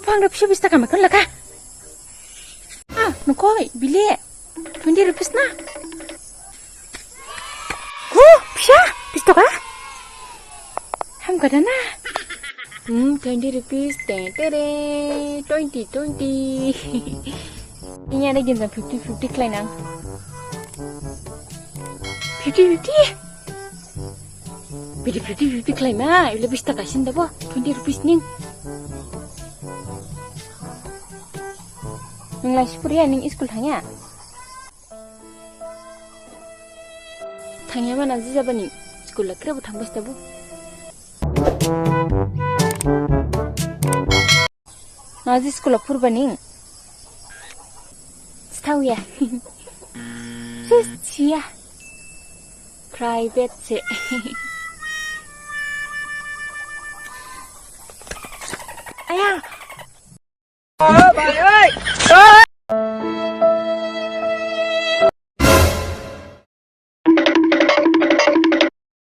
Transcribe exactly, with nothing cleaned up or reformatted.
Phang da phisa bis taka maikon laka. Ah, nukoi, bile. Twenty rupees na. Hu, phisa, bis taka. Ham kada na. Hmm, twenty rupees, te, te, re, twenty, twenty. Ini ada ginjang fifty fifty khlainang. Fifty fifty? Bidi fifty fifty khlaima, ule bis taka sin dabo, twenty rupees ning. Nung lai sipuriya, ning school thangya? Thangya mana jijabani, school la krebo thangbas dabo. Naji school ha phurba ning? Stauya. Sis, siya. Private se. Aya,